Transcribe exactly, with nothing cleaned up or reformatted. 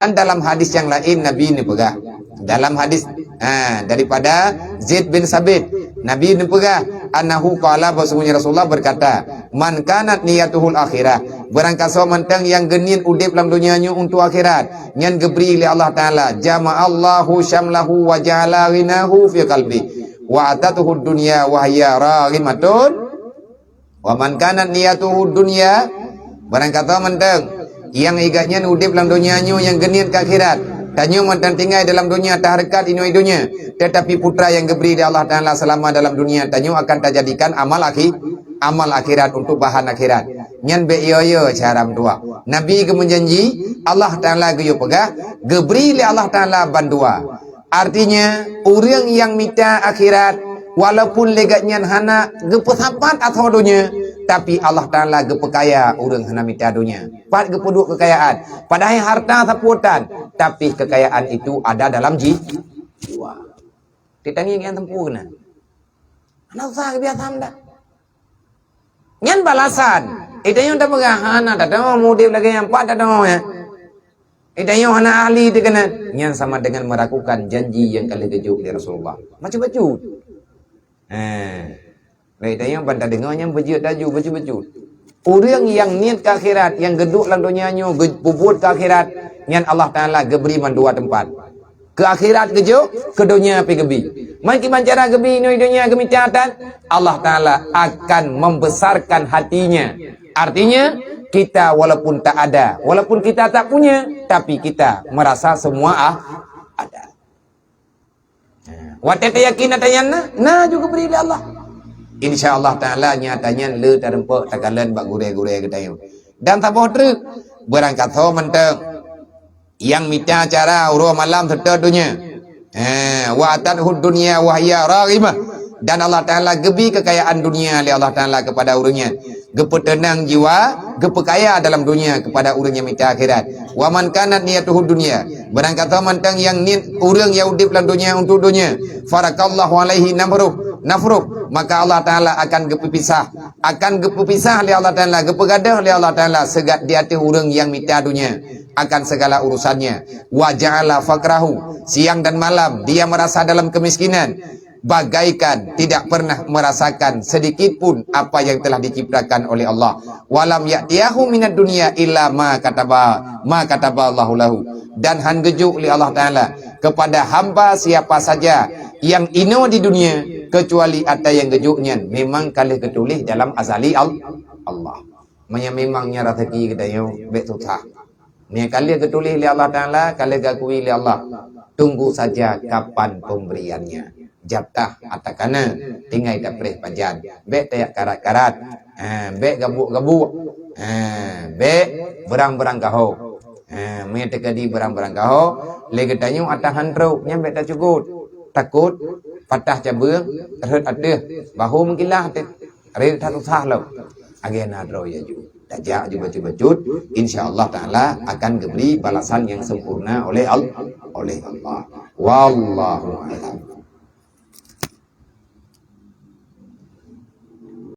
Dan dalam hadis nyang laén Nabi neupeugah, dalam hadis, ha, daripada Zaid bin Sabit, Nabi neupeugah, annahu qala, bahwasanya Rasulullah berkata, "Man kanat niyatuhul akhirah," barangkasoe mantong nyang geuniet udeb lam donya nyoe untuk akhirat, nyan geubri lé Allah Taala, "jama'allahu syamlahu wa ja'ala ghinahu fi qalbi, wa atatuhud dunya wa hiya raghimatun." Wa man kanat niyatuhu dunya, barangkasoe mantong nyang igat nyan udeb lam donya nyoe nyang geuniet keu akhirat. Tanyoe mantong tinggai dalam donya, tahareukat inoe donya, tetapi putra nyang geubri lé Allah Taala seulama dalam donya, tanyoe akan tajadikan amal akhi-, amal akhirat untuk bahan akhirat. Nyan bék yo-yo cara meutuah. Nabi geumeujanji, Allah Taala geuyue peugah, geubri lé Allah Taala bandua. Artinya, ureuëng nyang mita akhirat, walaupun lé gobnyan hana geupeusapat ateueh donya, tapi Allah Taala geupeukaya ureuëng hana mita donya. Pat geupeuduek keukayaan, padahai harta sapeue tan, tapi kekayaan itu ada dalam ji-, jiwa. Titangi nyang teumpu keunan. Hana usah biasa dah. Nyan balasan. Eh, tanyoe tapeugah, hana tadeungoe, mudeb lagée nyan pat tadeungoe, ya. Eh, tanyoe hana ahli teuh keunan. Nyan sama dengan meragukan janji nyang ka lheueh geujok lé Rasulullah. Bacut-bacut. Eh. Baik, tanyoe ban tadeungoe nyan beujeuet laju, bacut-bacut. Ureuëng nyang niet keu akhirat, nyang geuduek lam donya nyoe, geu-, peubuet keu akhirat, nyan Allah Taala geubri mandua teumpat. Keu akhirat geujok, keu donya pih geubi. Man kiban cara geubi inoe donya geumita tan, Allah Taala akan membesarkan hatinya. Artinya, kita walaupun tak ada, walaupun kita tak punya, tapi kita merasa semua ah, ada. Watée tayakin ata nyan na, na juga geubri lé Allah. Insya Allah Taala nyata nyan le tareumpok takalon bak gurée-gurée geutanyoe. Dan saboh treuk, barangkasoe mantong nyang mita cara uroe malam seutôt donya. Eh, wa atathud dunya wa hiya raghimah. Dan Allah Taala geubi kekayaan dunia lé Allah Taala kepada ureuëng nyan. Geupeuteunang jiwa, geupeukaya dalam dunia kepada ureuëng nyang mita akhirat. Wa man kanat niyatuhu dunya. Barangkasoe mantong nyang niet ureuëng nyang udeb lam donya untuk donya. Farakallahu alaihi nafruh, nafruh. Maka Allah Taala akan geupeupisah. Akan geupeupisah lé Allah Taala, geupeugadôh lé Allah Taala sigat di ateueh ureuëng nyang mita donya akan segala urusannya. Wa ja'ala faqrahu, siang dan malam dia merasa dalam kemiskinan, bagaikan tidak pernah merasakan sedikit pun apa yang telah diciptakan oleh Allah. Walam ya'tiyahu minad dunya illa ma kataba, ma kataballahu lahu. Dan han geujok lé Allah Taala kepada hamba siapa saja yang inoe di dunia kecuali ata nyang geujok nyan memang ka lheueh geutuléh dalam azali Al-, Allah. Meunyoe memang nyan raseuki geutanyoe, bék susah. Nyang ka lheueh geutuléh lé Allah Taala, ka lheueh geuakui lé Allah. Tunggu saja kapan pemberiannya. Jatah ata kana, tinggai tapreh pajan. Bék tajak karat-karat. Ha, bék gabuk-gabuk. Ha, bék beurang-beurang gaho. Ha, meunyoe teukeudi beurang-beurang gaho, lé geutanyoe ata han trok, nyan bék tacugut. Takot patah cabeueng, rhot ateueh, bahu meukilah teuh. Rhot that susah lom. Agée na droe laju. Tajak ju bacut-bacut, insya Allah Taala akan geubri balasan nyang sempurna oleh Al-, oleh Allah. Wallahu a'lam.